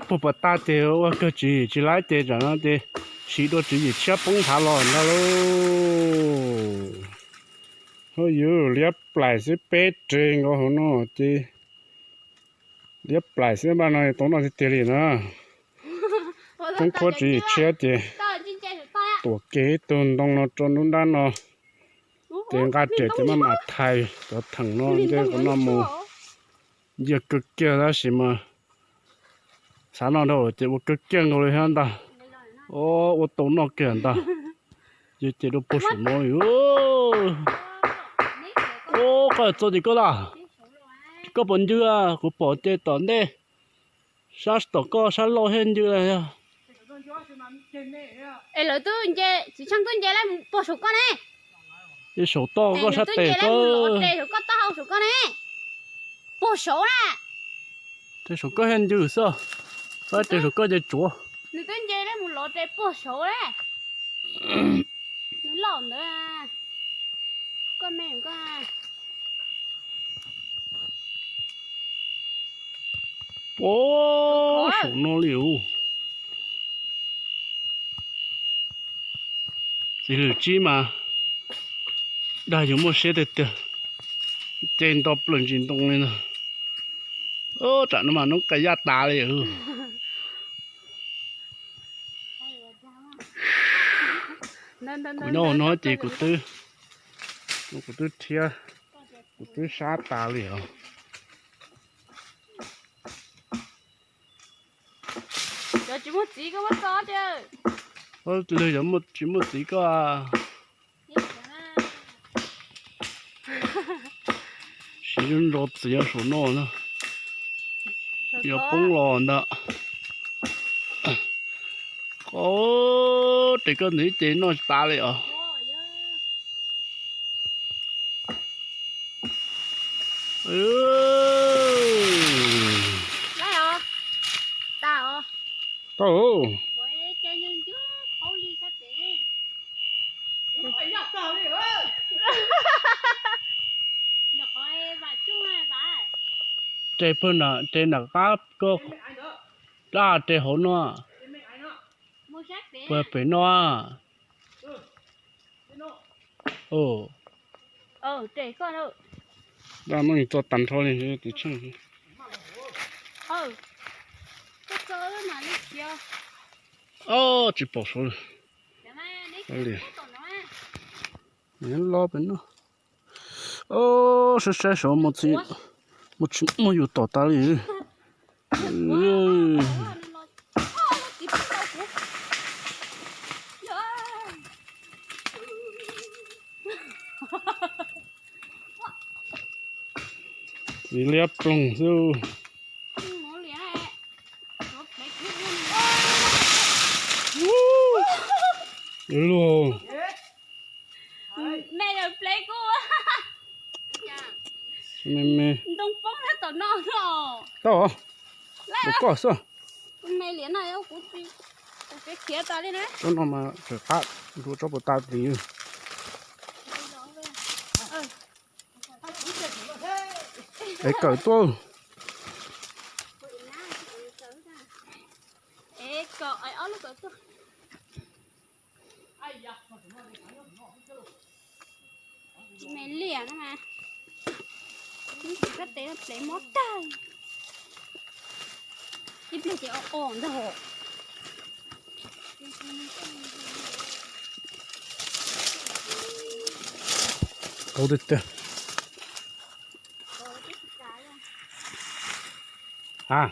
Puag puas tag ces ua kawg tswv yim tsis laib ces tsam no ces siv dua tswv yim tshiab poob nthav los ntag lauj. Hauj yus liab plaim xwb peb re nkaus hauv no ces liab plaim xwb npaj no tau noj tiag tiag li na. Poob qhuab tswv yim tshiab ces tuam kiag ib tug ntoo no rau nruab nrab no ces nqa riam ces maj mam thais cov theem no nce qhov no mus. Ncia kawg kiag tab sis mas xav noj dhau ces ua kawg kiag nkaus li thiab ntag. Ua tau noj kiag ntag. Ces ces dua puag saum no li. Koj txog ces koj los, koj pom ncw, kuv pom ces tom ntej sab tom koj sab laug thiab ncw. Es lawv twb nce, txiv tsheej twb nce lawm puag saum koj ne. Saum toj koj sab tes koj, saum koj taub hau saum koj ne. Puag saum na. Saum koj thiab ncw xwb. Tes saum koj ces tsuav. Nws twb nce lawm mus lov tes puag saum na. Nws loj ntawd. Koj me koj. Puag saum no li us. Txiv lwm tsib mas dag yus muaj siab tiag tiag, ces nto plaws ntsis ntoo li no. Tsam no mas noob qes yaj tas li. Kuv nyob hauv no ces kuv twb, kuv twb thiab, kuv twb sab tas li os. Cov tsis muaj txiv koj muab tso. Lwg yog tsis muaj txiv koj. Siv ntso txiv saum no na. Yuav poob los ntag. Qo, tes koj ntawd ib ce noj tsis tas li os. Tau. Tes pag na, tes nram qab koj, dab tes hauv no, pag pem no. Dab muab tso tag nrho li tis tsheej. Ob, tsis pom saud li. Li, los pem no. Ob, saib saib saud, muaj yus tom tas li. Txiv liab ploog xwb. Luag. Me, me. Tau, ua koj xwb. Tsob no mas tseem qab, nrua tsob puas tas li. Es kawm tuaj. Me liam no mas, kab tes plev mob tag. Ib pliag ces o o ntag. Tau tiag tiag. A,